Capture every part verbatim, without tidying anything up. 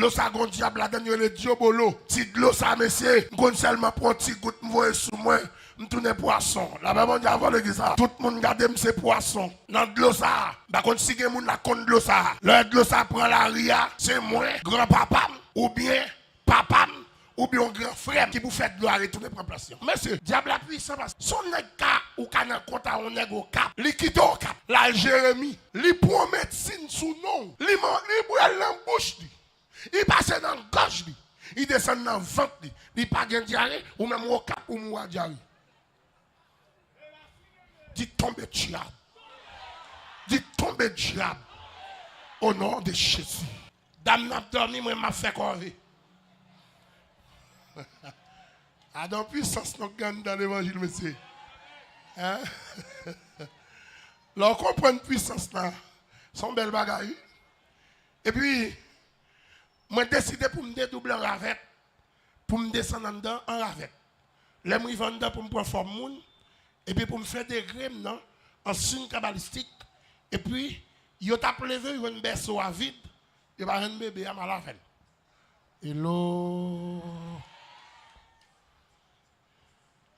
Dlo sa gon dyab ladann, yo rele dyobolo. Ti dlo sa, mesye, m konn sèlman pran ti gout, m voye sou mwen, m tounen pwason. Lapè Bondye avè w, legliz la. Tout moun gade m, se pwason. Nan dlo sa, m pa konn si gen moun la konn dlo sa. Lè dlo sa pran lari a, se mwen, granpapa m, oubyen papa m, oubyen yon gran frè m ki pou fè dlo a retounen pran plas li. Mesye, dyab la pwisan, paske se yon nèg ka, ou ka nan kont a yon nèg Okap. Li kite Okap, l al Jeremi. Li pran medsin sou non w. Li man-, li bwè l nan bouch li. Li pase nan gòj li. Li desann nan vant li. Li pa gen dyare, ou menm Okap, ou mouri a dyare. Di tonbe dyab. Di tonbe dyab. O non de Jezi. Dam nan ap dòmi, mwen m ap fè kòve. Adan pwisans nou gen anndan levanjil, mesye. Hein? Lè w konprann pwisans la, se yon bèl bagay, wi. Epi, mwen deside pou m dedouble an ravèt, pou m desann anndan an ravèt. Lè m rive anndan pou m pran fòm moun, epi pou m fè degre m nan, an siy kabalistik, epi yo t ap leve, yo jwenn bèso a vid, yo pa jwenn bebe a, m al avè l. Hello.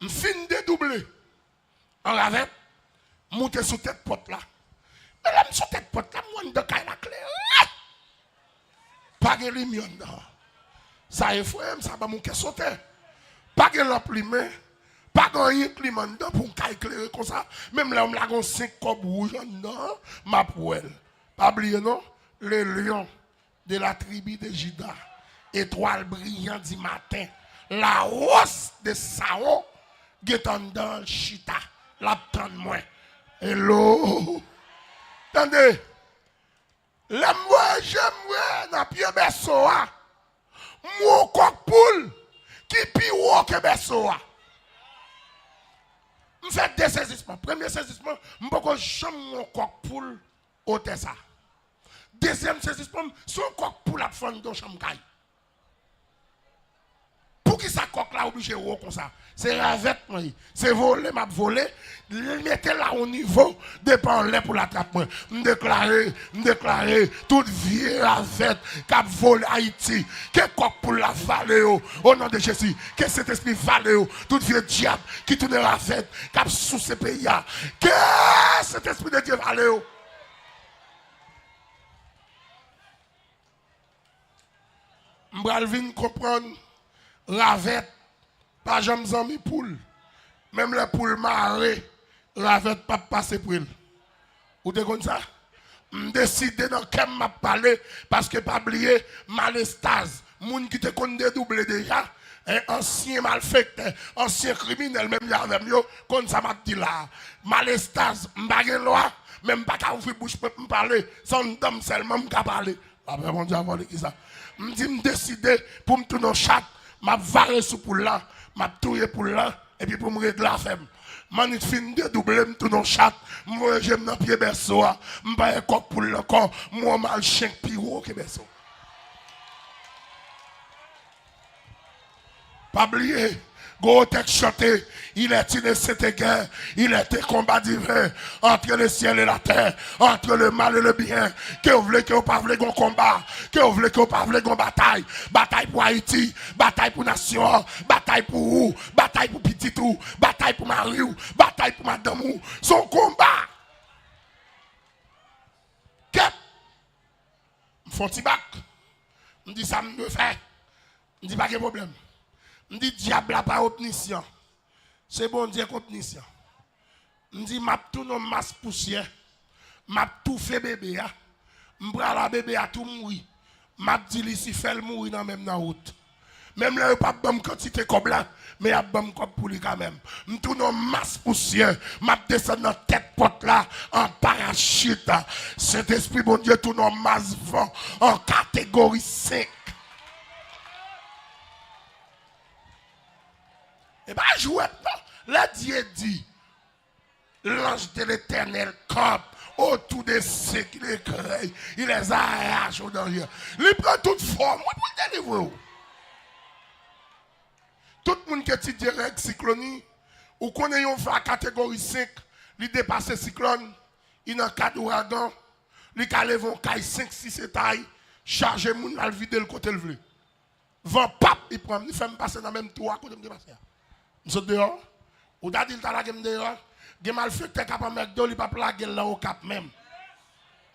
M fin dedouble an ravèt, m moute sou tèt pòt la. Men lè m sou tèt pòt la, m wè anndan kay la klere. Pa gen limyè anndan. Sa efreyan m, sa ban m yon kè sote. Pa gen lanp limen, pa gen anyen k limen anndan pou yon kay klere konsa. Menm lè yo m lage yon senk kòb wouj anndan, m ap wè l. Pa bliye non, le lion de la tribu de Juda, étoile brillante du matin, la rose de Saron, gentan anndan chita, l ap tann mwen. Hello! Tande! Lè m voye je m, mwen, nan pye bèso a, m wè yon kòk poul ki pi wo ke bèso a. M fè de sezisman. Premye sezisman, m poko janm wè yon kòk poul wotè sa. Dezyèm sezisman m, se yon kòk poul ap fè anndan yon chanm kay. Poukisa kòk la oblije wo konsa? Se ravèt mwen ye. Se vole m ap vole. Li mete l a yon nivo, depi anlè pou l atrap mwen. M deklare, m deklare, tout vye ravèt k ap vole Ayiti, ke kòk poul la vale yo, o non de Jezi. Ke Sentespri vale yo. Tout vye dyab ki tounen ravèt, k ap souse peyi a, ke Sentespri de Dye vale yo. M pral vin konprann, ravèt pa janm zanmi poul. Menm lè poul mare, ravèt p ap pase pre l. Ou te konn sa? M deside nan kè m, m ap pale, paske pa bliye, malestaz, moun ki te konn dedouble deja, en, ansyen malfektè, ansyen kriminèl, menm jan avè m yo, konn sa m ap di la a. Malestaz, m pa gen lwa, men m pa ka ouvri bouch mwen pou m pale, se anndan m sèlman m ka pale. Apre Bondye avè w, legliz la. M di m deside pou m tounen yon chat, m ap vare sou poul la, m ap touye poul la, epi pou m regle afè m. Mannit fin dedouble, m tounen yon chat, m voye je m nan pye bèso a, m pa wè kòk poul la ankò, m wè yon mal chen k pi wo ke bèso. Pa bliye, gwo tèks chante, il est une sainte guerre, il est un combat divin entre le ciel et la terre, entre le mal et le bien. Ke w vle, ke w pa vle, gon konba. Ke w vle, ke w pa vle, gon batay. Batay pou Ayiti, batay pou nasyon an, batay pou ou, batay pou pitit ou, batay pou mari w, batay pou madanm ou. Se yon konba. Kèt! M fè yon ti bak. M di sa m dwe fè. M di pa gen pwoblèm. M di dyab la pa omnisyan. Se Bondye k omnisyan. M di m ap tounen yon mas pousyè. M ap toufe bebe a. M prale a bebe a tou mouri. M ap di Lisifè l mouri nan men m nan wout. Menm lè yo p ap ban m kantite kòb la, men y ap ban m kòb pou li kanmenm. M tounen yon mas pousyè, m ap desann nan tèt pòt la an parachit. Sentespri Bondye tounen yon mas van an kategori senk. E pa jwèt non. Lè Dye di, L'ange de l'Éternel campe autour de ceux qui le craignent, il les arrache au danger. Li pran tout fòm, wi, pou l delivre w. Tout moun ki etidye règ sikloni, ou konnen yon van kategori senk, li depase siklòn, li nan kad ouragan, li ka leve yon kay senk, sis etay, Chaje moun, l al vide l kote l vle. Van p ap, li pran m, li fè m pase nan menm twou a kote m te pase a. M sot deyò. Ou ta di l ta lage m deyò. Gen malfektè k ap anmède w, li p ap lage l nan Okap menm.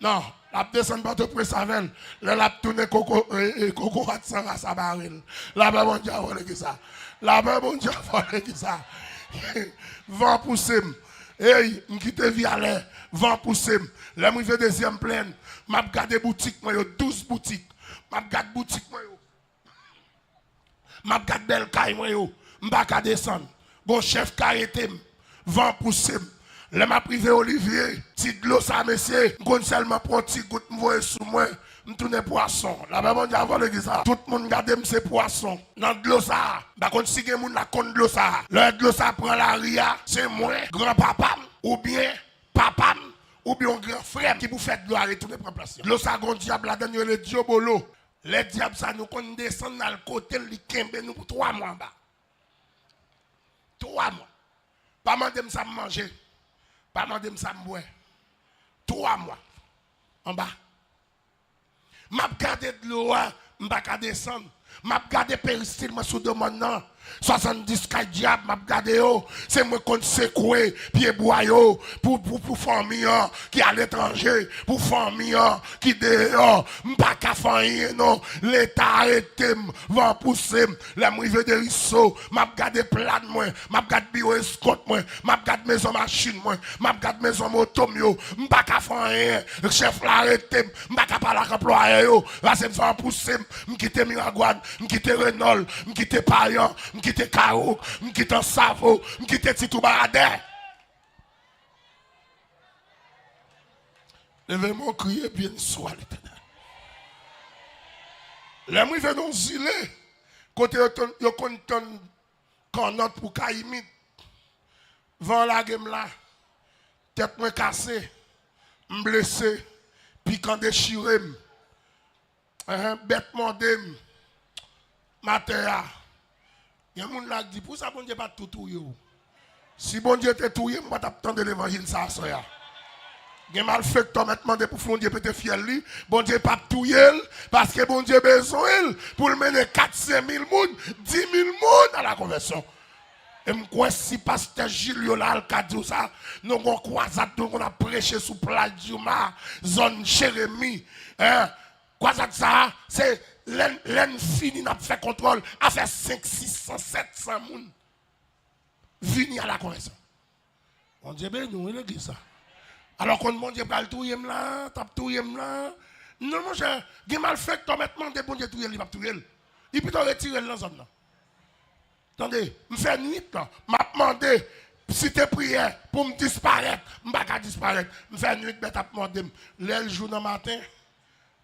Non, l ap desann Pòtoprens avè l. Lè l ap tounen koko, e, e, kokorat san ras a bare l. Lapè Bondye avè w legliz sa. Lapè Bondye avè w legliz sa. Van pouse m. Ey, m kite Vyalè. Van pouse m. Lè m rive Dezyèm Plèn, m ap gade boutik mwen yo, douz boutik. M ap gade boutik mwen yo. M ap gad bèl kay mwen yo. M pa ka desann. Gon chèf k arete m. Van pouse m. Lè m ap rive Olivye, ti dlo sa, mesye, m konn sèlman pran ti gout, m voye sou mwen, m tounen pwason. Lapè Bondye avè w legliz sa. Tout moun gade m se pwason. Nan dlo sa, m pa konn si gen moun la konn dlo sa. Lè dlo sa pran lari a, se mwen, granpapa m, oubyen papa m, oubyen yon gran frè m ki pou fè dlo a retounen pran plas li. Dlo sa gon dyab ladann yo rele dyobolo. Lè dyab sa nou konn desann al kote l, li kenbe nou pou twa mwa anba. Twa mwa. Pa mande m sa m manje. Pa mande m sa m bwè. Twa mwa anba. M ap gade dlo a, m pa ka desann. M ap gade peristil mwen sou do mòn nan. Swasanndis kay dyab, m ap gade yo. Se mwen konn sekwe pyebwa yo pou, pou, pou fanmi an ki aletranje, pou fanmi an ki deyò. M pa ka fè anyen non. Leta arete m, van pouse m. Lè m rive Deriso, m ap gade plàn mwen, m ap gade biwo eskont mwen, m ap gade mezon machin mwen, m ap gade mezon moto m yo. M pa ka fè anyen. Chèf la arete m. M pa ka pale ak anplwaye yo. Paske van pouse m. M kite Miragwàn, m kite Renòl, m kite Payan, m kite Kawo, m kite Ansavo, m kite Titoubaradè. Leve men w, kriye byen swa Letènèl. Lè m rive nan yon zile, kote yo, tann, yo konn tann kannòt pou kayimit, van lage m la, tèt mwen kase, m blese, pikan dechire m. Enhen, bèt mòde m. M atè a. Gen moun la k di, "Pou sa Bondye pa t tou touye w?" Si Bondye te touye m, m pa t ap tande levanjil sa aswè a. Gen malfektè w mèt mande pou Bondye pete fyèl li, Bondye p ap touye l, paske Bondye bezwen l pou l mennen kat, senk mil moun, dis mil moun a la konvèsyon. E m kwè si pastè Julio la al ka di w sa, nou gon kwazad nou konn ap preche sou plaj Yuma, zòn Jeremi, en, Kwazad sa a, se lè, lè n fini, n ap fè kontwòl, afè senk, sis san, sèt san moun vini a la konvèsyon. Bondye beni w, wi, legliz sa. Alò, konn Bondye pral touye m la, t ap touye m la. Non, monchè, gen malfektè w mèt mande Bondye touye l, li p ap touye l. Li pito retire l nan zòn nan. Tande, m fè nwit lan, m ap mande, site priyè pou m disparèt, m pa ka disparèt. M fè nwit bèt ap mòde m. Lè l jou nan maten,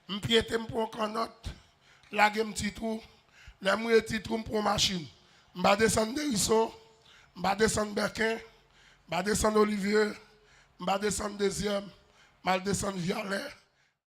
m pyete, m pran yon kannòt, lage m Ti Twou. Lè m rive Ti Twou, m pran yon machin. M pa desann Deriso, m pa desann Bèken, m pa desann Olivye, m pa desann Dezyèm, m al desann Vyalè.